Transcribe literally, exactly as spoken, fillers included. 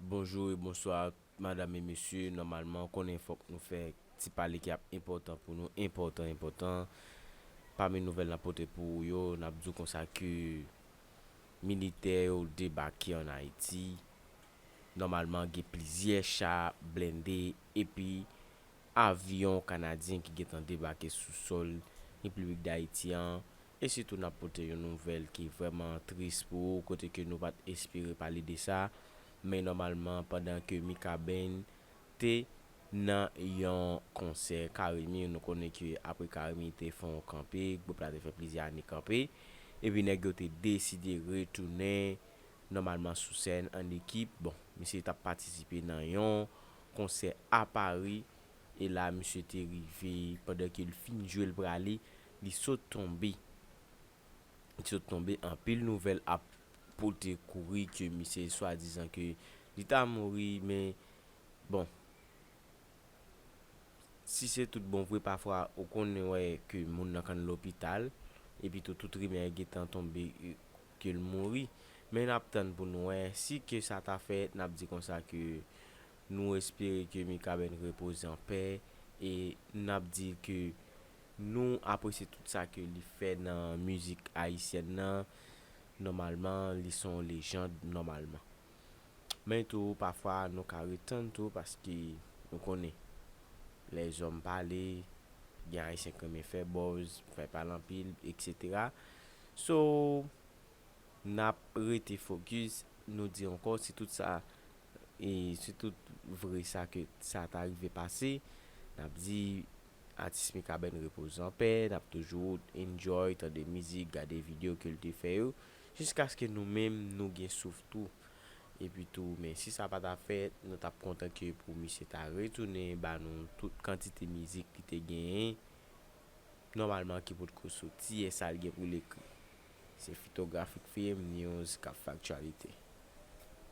Bonjou e bonswa, madam e mesye. Nòmalman, konnen fòk nou fè ti pale ki ap enpòtan pou nou, enpòtan, enpòtan. Pami nouvèl n ap pote pou ou yo, n ap di w konsa ke militè yo debake ann Ayiti. Nòmalman, gen plizyè cha blende epi avyon kanadyen ki gentan debake sou sòl Repiblik Dayiti an. E sitou, n ap pote yon nouvèl ki vrèman tris pou ou, kote ke nou pa t espere pale de sa. Men nòmalman, pandan ke Mikaben te nan yon konsè Carimi, nou konnen ke apre Carimi te fè yon kanpe, gwoup la te fè plizyè ane kanpe. Epi nèg yo te deside retounen nòmalman sou sèn an ekip. Bon, misye t ap patisipe nan yon konsè a Pari. E la, misye te rive, pandan ke l fin jwe, l prale, li sot tonbe. Li sot tonbe, anpil nouvèl ap pote kouri ke misye swadizan ke li ta mouri, men bon, si se tout bon vre, pafwa ou konn wè ke moun nan konn lopital, epi tou, tout rimè gentan tonbe, e, ke l mouri. Men n ap tann pou n wè si ke sa ta fèt, n ap di konsa ke nou espere ke Mikaben repoze an pè, e n ap di ke nou apresye tout sa ke li fè nan mizik ayisyèn nan. Nòmalman, li se yon lejand nòmalman. Men tou, pafwa, nou ka ret tann tou, paske nou konnen lèzòm pale, gen Ayisyen k renmen fè buzz, fè pale anpil, etsetera. So, n ap rete fokis, nou di ankò, si tout sa, e si tout vre sa ke sa ta rive pase, n ap di atis Mikaben repoze an pè, n ap toujou enjoy, tande mizik, gade videyo ke l te fè yo, jiskaske nou menm, nou gen souf tou. Epi tou, men si sa pa ta fèt, nou t ap kontan ke pou misye ta retounen ba nou tout kantite mizik li te genyen, nòmalman ki potko soti, e sa l gen pou l ekri. Se Fitografik Film News k ap fè aktyalite.